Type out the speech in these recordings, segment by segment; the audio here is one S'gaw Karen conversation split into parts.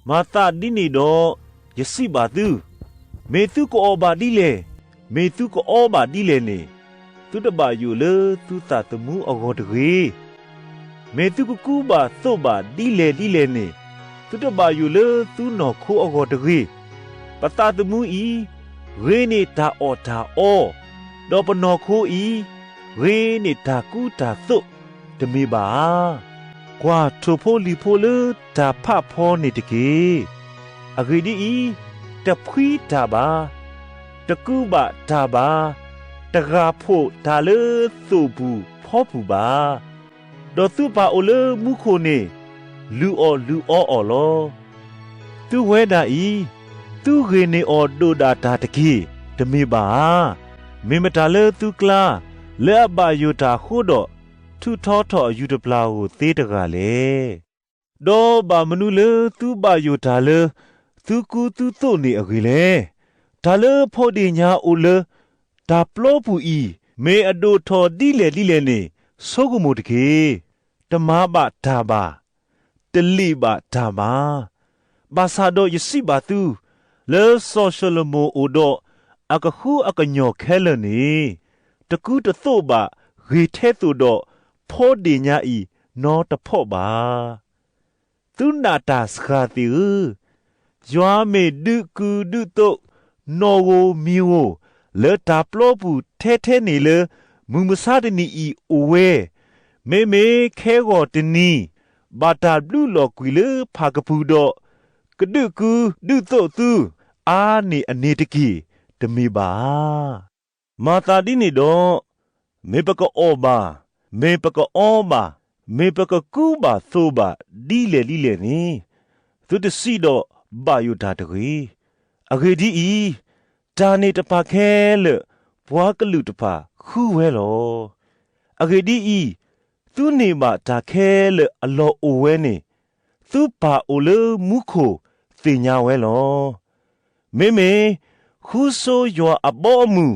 မၤသးဒ်န့ၣ်ဒီး, ယစံးဘၣ်သု, မ့ၢ်သုကအီၣ်ဘၣ်ဒ်လဲၣ်, မ့ၢ်သုကအီဘၣ်ဒ်လဲၣ်န့ၣ်, သုတဘၣ်ယိၣ်လၢသုသးသမူအဂီၢ်တဂ့ၤ. မ့ၢ်သုကကူဘၣ်သိးဘၣ်ဒ်လဲၣ်ဒ်လဲၣ်န့ၣ်, သုတဘၣ်ယိၣ်လၢသုနီၢ်ခိအဂီၢ်တဂ့ၤ. ပသးသမူအံၤ, ဂ့ၤန့ၢ်တၢ်အီၣ်တၢ်အီ, ဒီးပနီၢ်ခိအံၤ, ဂ့ၤန့ၢ်တၢ်ကူတၢ်သိး, တမ့ၢ်ဘၣ်ဧါ. ကွၢ်ထိၣ်ဖိလံၣ်ဖိလၢတၢ်ဖးဖီန့ၣ်တက့ၢ်. အဂ့ၢ်ဒ်အံၤ, တဖှံတၢ်ဘၣ်, တကူဘၣ်တၢ်ဘၣ်, တဂၢ်ဖှိၣ်တၢ်လၢသိၣ်ပူၤဖီပူၤဘၣ်. ဒီးသုပၢ်အိၣ်လၢမူခိၣ်န့ၣ်, လုၢ်အီၣ်လုၢ်အီအီၤလီၤ. သုဝဲဒၣ်အံၤ, သုဂ့ၤန့ၢ်အီၤဒိၣ်ဒၣ်တၢ်တက့ၢ်, တမ့ၢ်ဘၣ်ဧါ. မ့ၢ်မတၤလၢသုကျါ, လၢအဘၣ်ယိၣ်တၢ်အဃိဒီး, ထုးထီထီၣ်အယူၤတပျၢ်ဧိၤသ့တဂၤလဲၣ်. ဒီးဘၣ်မနုၤလၢသုဘၣ်ယိၣ်တၢ်လၢသုကူသုသိးန့ၣ်အဂ့ၢ်လဲၣ်. တၢ်လၢဖီဒ့ၣ်ညါအိၣ်လၢတၢ်ပျီပူၤအံၤ, မ့ၢ်အဒိၣ်ထီၣ်ဒ်လဲၣ်ဒ်လဲၣ်န့ၣ်, ဆိကမိၣ်တက့ၢ်. တမၤဘၣ်တၢ်ဘၣ်, တလ့ၣ်ဘၣ်တၢ်ဘၣ်. ဘၣ်ဆၣ်ဒီးယစံးဘၣ်သု, လၢစီၤၡလိၤမိၣ်အိၣ်ဒီးအကဃုအကညီၢ်ခဲလၢာ်န့ၣ်, တကူတသိးဘၣ်ဂ့ၤထဲသိးဒီးဖီဒ့ၣ်ညါအံၤနီတဖီဘၣ်. သုနာ်တၢ်စှၤသ့ၣ်ဧၢ, ယွၤမ့ၢ်ဒုးကူဒုးသိးနီၣ်ဧိၤမံၤဧိၤ လၢတၢ်ပျီပူၤထဲထဲန့ၣ်လၢမုၢ်မဆါတနံၤအံၤအိၣ်ဝဲ, မ့မ့ၢ်ခဲဂီၤတနံၤ ဘၣ်တၢ်ဘျုးလီၤကွံာ်လၢဖးကပူၤဒီး ကဒုးကူဒုးသိးသုအါန့ၢ်အန့ၣ်တက့ၢ်, တမ့ၢ်ဘၣ်ဧါ. မၤသးဒ်န့ၣ်ဒီး, မ့ၢ်ပကအီၣ်ဘၣ်, မ့ၢ်ပကအီဘၣ်, မ့ၢ်ပကကူဘၣ်သိးဘၣ်ဒ်လဲၣ်ဒ်လဲၣ်န့ၣ်, သုတစံးဒီးဘၣ်ယိၣ်တၢ်တဂ့ၤ. အဂ့ၢ်ဒ်အံၤ, တၢ်န့ၣ်တဖၣ်ခဲလၢာ်ပှၤကလုာ်တဖၣ်ဃုဝဲလီၤ. အဂ့ၢ်ဒ်အံၤ, သုန့ၢ်ဘၣ်တၢ်ခဲလၢာ်အလီၢ်အိၣ်ဝဲန့ၣ်, သုပၢ်အိၣ်လၢမူခိၣ်သ့ၣ်ညါဝဲလီၤ. မ့မ့ၢ်ဃုဆိယွၤအဘီအမုၢ်,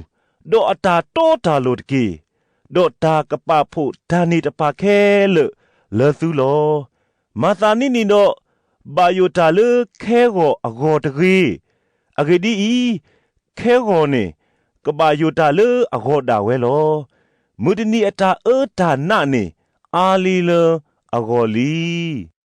ဒီးအတၢ်တီတၢ်လိၤတက့ၢ်. ဒီးတၢ်ကပာ်ဖှိၣ်တၢ်န့ၣ်တဖၣ်ခဲလၢာ်လၢသုလီၤ. မၤသးဒ်န့ၣ်ဒီး, ဘၣ်ယိၣ်တၢ်လၢခဲဂီၤအဂီၢ်တဂ့ၤ. အဂ့ၢ်ဒ်အံၤ, ခဲဂီၤန့ၣ်ကဘၣ်ယိၣ်တၢ်လၢအဂီၢ်ဒၣ်ဝဲလီၤ. မုၢ်တနံၤအတၢ်အၢတၢ်နးန့ၣ်အါလံလၢအဂီၢ်လံ.